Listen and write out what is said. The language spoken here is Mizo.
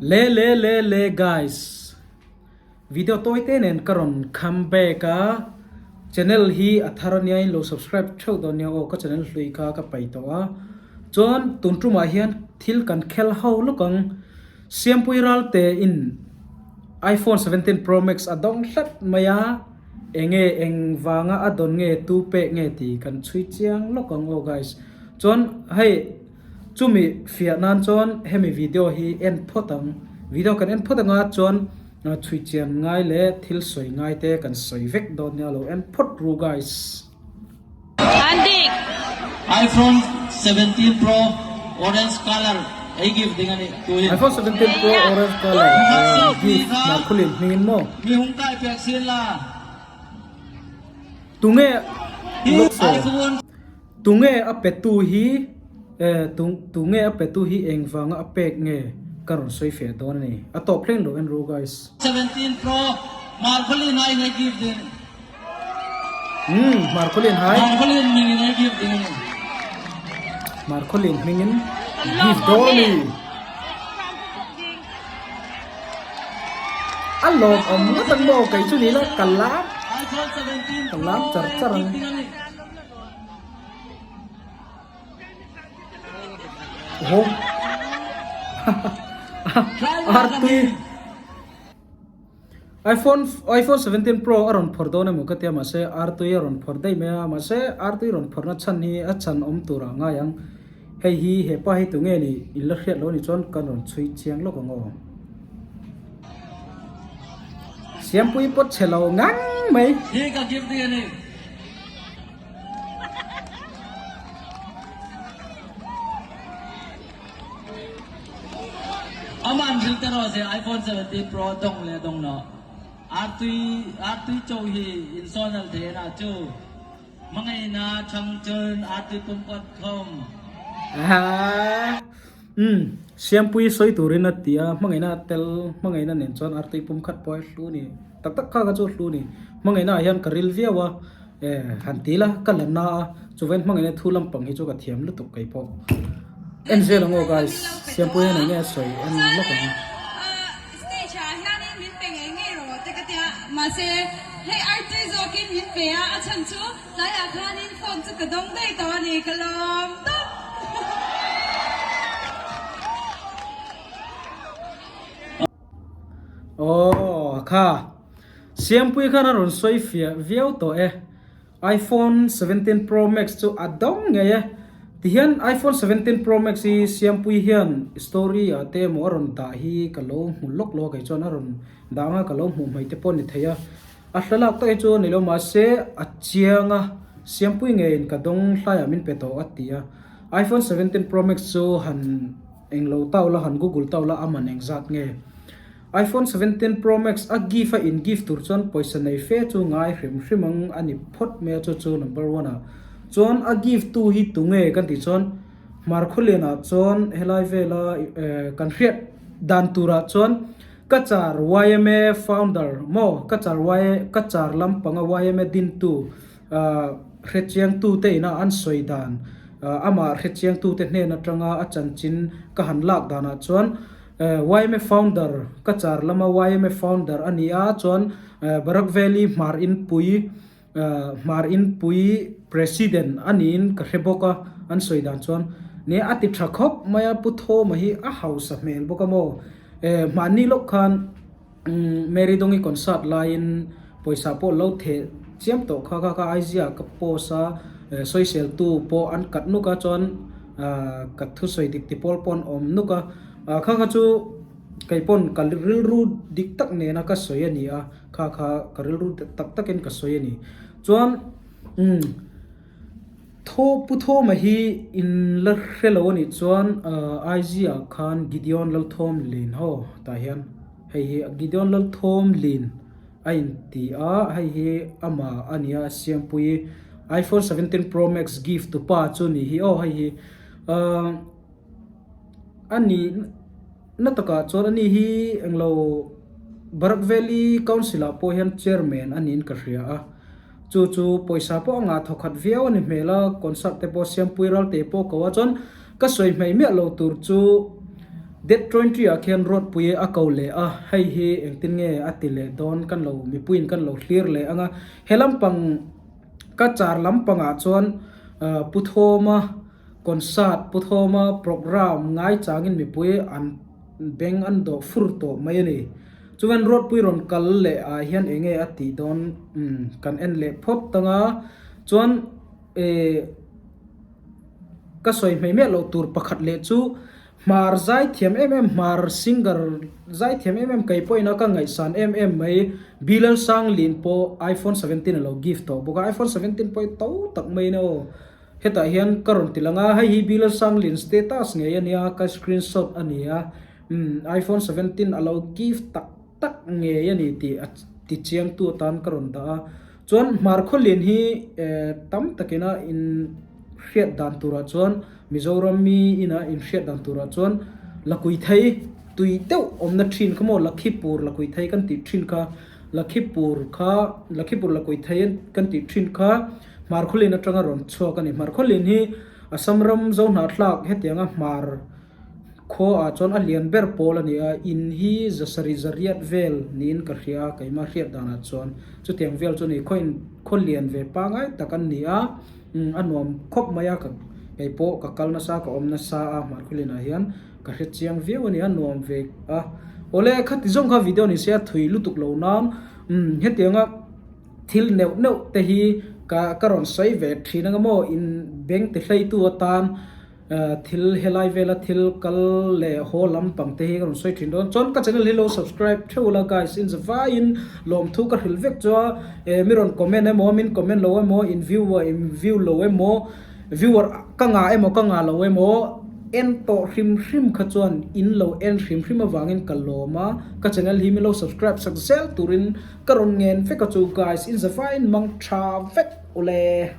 Le le le le guys video tawi te nen ka rawn come back a channel hi a thar ania in lo subscribe theuh dawn nia aw ka channel hlui kha ka paih tawh a chuan tun tumah hian thil kan khel ho lawk ang Siampui Ralte in iPhone 17 Pro Max a dawng hlat mai a enge eng vanga a dawn nge tu pek nge tih kan chhui chiang lawk ang aw guys chuan hei. Chumi fiah nan chuan hemi video hi en phawt ang. Video kan en phawt anga chuan chhui chian ngai leh thil sawi ngai te kan sawi vek dawn nia lo en phawt ru guys. Andik. iPhone 17 Pro orange color ei gift ding ani tu hin. iPhone 17 Pro orange color gift Markhulin hmingin maw. Mi hung kai pek sin la. Tunge lawk Tunge a petu hi eh tunge a petu hi eng vanga a pek nge ka rawn sawi feh dawn a ni. A tawp hleng lo en ru guys. 17 Pro Markholin hai ngai give ding. Umm Markholin hai. Markholin hmingin ai give ding a ni. Markholin hmingin give dawn a ni. A lawmawm ngawt ang maw kei chu ni la ka lam ka lam char char ang. Oho Artui iPhone iPhone 17 Pro a rawn phawrh dawn emaw ka tia mahse Artui a rawn phawrh daih mai a mahse Artui rawn phawrhna chhan hi a chhan awm turah a ngai ang hei hi hepa hi tunge ni in la hriat loh a nih chuan kan rawn chhui chiang lawk ang aw. Siampui pawt chhe lo ngang mai. Hi ka give ding a ni. Aman thil te rawh se iPhone 17 Pro dong le dong lo. Artui artui cho hi insonal the na chu mangai na chang chun artui pumpat khom. Ah. Um Siampui sawi turin a ti a hmangaihna a tel hmangaihna nen chuan artui pum khat pawh a hlu ni. Tak tak kha kha chu hlu ni. Hmangaihna ah hian ka ril viau a. E, han ti la, ka la na a, chuvain hmangaihna thu lampang hi chu ka thiam lutuk kei pawh. En zel ang aw guys, Siampuia nen nge a sawi en lawk ang. Stage ah hianin min pe ngei ngei rawh te ka tia, mahse hei artui zawkin min pe a, a chhan chu tlaiah khanin phone chu ka dawng daih tawh a ni, ka lawm tawp. Aww kha. Siampui khan a rawn sawi fiah viau tawh e. iPhone 17 Pro Max chu a dawng ngei e. Tihian iPhone 17 Pro Max hi Siampui hian story ah te emaw a rawn dah hi ka lo hmu lawk lo a kei chuan a rawn dah anga ka lo hmuh hmai te pawh a ni thei a. A hlalak tak hi chu a ni lo mahse a chiang a, Siampui ngeiin ka dawng hlaiah min pe tawh a ti a. iPhone 17 Pro Max chu han englo tau la han google tau la a man engzat nge. iPhone 17 Pro Max a gift a in gift tur chuan pawisa nei fe chu ngai hrim hrim ang a ni phawt mai a chu chu number one ah chuan a gift tu hi tunge kan tih chuan Hmarkhawlian ah chuan helai vela kan hriat dan tur ah chuan Cachar yma founder maw Cachar y Cachar lampanga yma dintu hrechiang tu te ina an sawi dan amah hrechiang tu te hnen atanga a chanchin ka han lak dan ah chuan Yma founder, Cachar lama yma founder a ni a, chuan Barak Valley Hmar Inpui Hmar Inpui President a niin ka hre bawk a, an sawi dan chuan nia a ti tha khawp mai a, Pu Thawma hi a hausa hmel bawk a maw? Hmanni lawk khan Mary Dongi concert laiin pawisa pawh lo theh chiam tawh kha kha kha Aizia ka post a, sawiseltu pawh an kat nuk a, chuan ka thusawi dik ti pawl pawh an awm nuk a. Ah kha kha chu kei pawn ka rilru dik tak nena ka sawi a ni a, kha kha ka rilru tak takin ka sawi a ni. Chuan umm thaw Pu Thawma hi in la hre lo a nih chuan ah IG ah khan Gideon Lalthawm Lin ho tah hian hei hi Gideon Lalthawm Lin a inti a, hei hi amah a nia Siampuii iPhone 17 Pro Max gift tupa chu ni hi aw hei hi ah. A nih na takah chuan ani hi englo Barak Valley Council ah pawh hian chairman a niin ka hria a, chu chu pawisa pawh a ngah thaw khat viau a ni hmel a, concert te pawh Siampui Ralte pawh ko a chuan ka sawi hmei miah lo tur chu. Death 20 ah khian Ruatpui a ko leh a, hei hi engtin nge a ti leh dawn kan lo mipuiin kan lo hlir leh ang a. He lampang ka char lampangah chuan Pu Thawma concert, Pu Thawma programme ngaichangin mipui an beng an dawh fur tawh mai a ni. Chuan Ruatpui rawn kal leh ah hian eng nge a tih dawn kan en leh phawt tang a, chuan eh. Ka sawi hmei miah loh tur pakhat leh chu Hmar zaithiam em em, Hmar singer zaithiam em em kei pawhin a ka ngaihsan em em mai Bilal Sanglin pawh iPhone 17 a lo gift tawh bawk a, iPhone 17 pawh hi to tak mai in aw. Hetah hian ka rawn ti lang a, hei hi Bilal Sanglin status ngei a nia, ka screenshot a ni a, umm iPhone 17 a lo gift tak tak ngei a ni tih a ti chiangtu atan ka rawn dah a. Chuan Hmar Khawlin hi tam takina in hriat dan turah chuan Mizoram mi ina in hriat dan turah chuan Lakuithei tui deuh awmna thin kha maw Lakhipur Lakuithei kan tih thin kha Lakhipur kha Lakhipur Lakuithei kan tih thin kha Hmar Khawlin atanga rawn chhuak a ni. Hmar Khawlin hi Assam ram Zohnahthlak hetianga Hmar Khuaah chuan a lian ber pawl a ni a, in hi zasarih zariat vel niin ka hria a, keimah hriat danah chuan chutiang vel chu a ni. Khaw in khaw lian ve pangai tak an ni a, a nuam khawp mai a, ka kei pawh ka kal nasa ka awm nasa a Hmarkhawlinah hian ka hre chiang viau a ni a, nuam ve a. Awle khati zawng kha video ni se a thui lutuk lo nan hetianga thil neuh neuh te hi ka ka rawn sawi ve thin anga maw in beng ti hleitu atan. Thil helai vela thil kal leh haw lampang te hi ka rawn sawi thin dawn. Chuan ka channel hi lo subscribe theuh ula guys, in zavaiin lawmthu ka hrilh vek chu a, mi rawn comment emaw min comment lo emaw in view a in view lo emaw viewer ka ngah emaw ka ngah lo emaw en tawh hrim hrim kha chuan in lo en hrim hrim avangin ka lawm a, ka channel hi min lo subscribe sak zel turin ka rawn ngen vek a chu guys, in zavaiin mang tha vek ule.